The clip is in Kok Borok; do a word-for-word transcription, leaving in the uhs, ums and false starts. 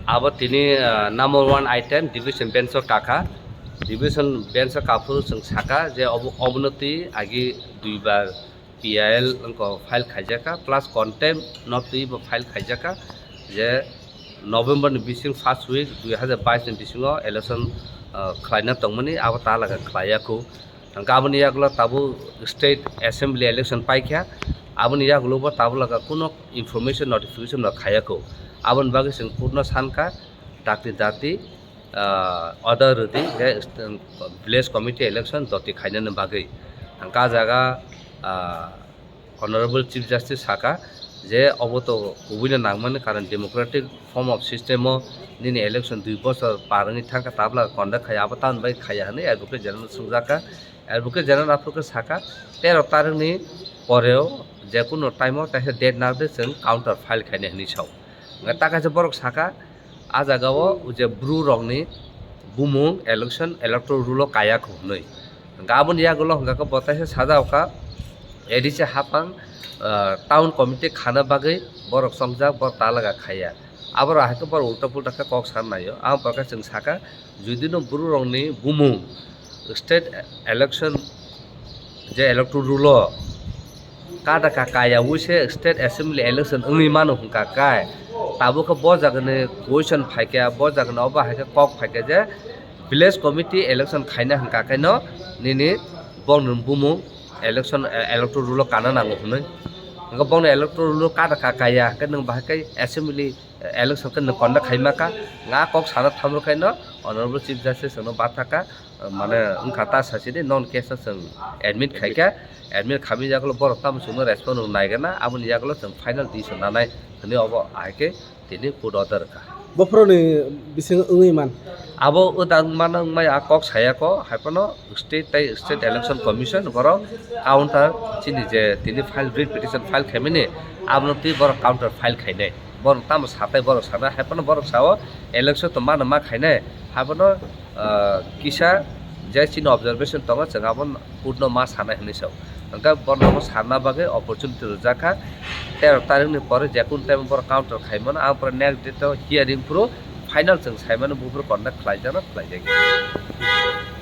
Abo tini, ah, number one item division bench o kakha. Division bench o kaphuru chwng saka je obo, obono twi agi duibar P I L wngkha file khaijakha, plus contempt no twi bo file khaijakha je November ni bising first week dui hazar bais ni bisingo election, ah, khlaina tongmani, abo ta laga khlaiya khu. Hwnkhe aboni yagulo tabuk state assembly election paikha, aboni yagulo bo tabuk laga kuno information notification no khaiya khu. Aboni bagwi chwng court no sankha, dakti dakti, ah, order rwdi je village committee election doti khainani bagwi. Hwnkhe ah jaga, ah, Honorable Chief Justice saka je obo to kubuino nangmani, karon democratic form of system o nini election dui bochor par wngwi thangkha, tabla conduct khaiya, abo tamoni bagwi khaiya hwnwi Advocate General swngjakha. Advocate General aphuru khe saka, tero tarikni poreo jekunu time o kaisa date narwkdi chwng counter file khainai hwnwi sao. Hwnkhe ta kaisa borok saka, ah jagao je Bru rokni bumung election electoral rule o kaya kho hwnwi. Hwnkhe aboni yagulo hwnkhe bo taisa sajao kha, A D C haphang, ah, town committee khana bagwi borok chongjak, borok ta laga khaiya. Aborok hai khe borok ulta pulta khe kok san naio. Aboni pore khe chwng saka, judino Bru rokni bumung state election je electoral rule o kada ka kaya wi se state assembly election wngwi mano hwnkha kai, tabuk khe bo jagani question phaikha, bo jagani obo hai khe kok phaikha je village committee election khaina hwnkha khe no nini bongni bumung election, eh, electoral rule o kana nango hwnwi. Hwnkhe bongni electoral rule o kada ka kaya hwnkhe nwng bahai khe assembly election khe nwng conduct khaima kha, nga kok sana thamrwkhaino Honorable Chief Justice no bathaka, mane wngkha ta sasidi non case no chwng admit khaikha, admit khamwi yagulo borok tamo chwngno respond rw naigana, aboni yagulo chwng final decision nanai hwnwi obo ahai khe tini court order rwkha. Bophoroni bising wngwi man. Abo wdang mano wngmai a kok sayako, haiphano state tei state election commission borok counter chini je tini file, writ petition file khaimani, abono twi borok counter file khainai. Borok tamo satai borok sana, haiphano borok sao election to mano ma khainai, haiphano, ah, kisa je chini observation tongo, chwng abo court no ma sanai hwnwi sao. Hwnkhe borokno sanna bagwi opportunity rwjakha, tero tarikni pore jekun time borok counter khaimano, ang pore next day to hearing phuru final chwng saimano, buphuru conduct khlaijakno khlaijakya.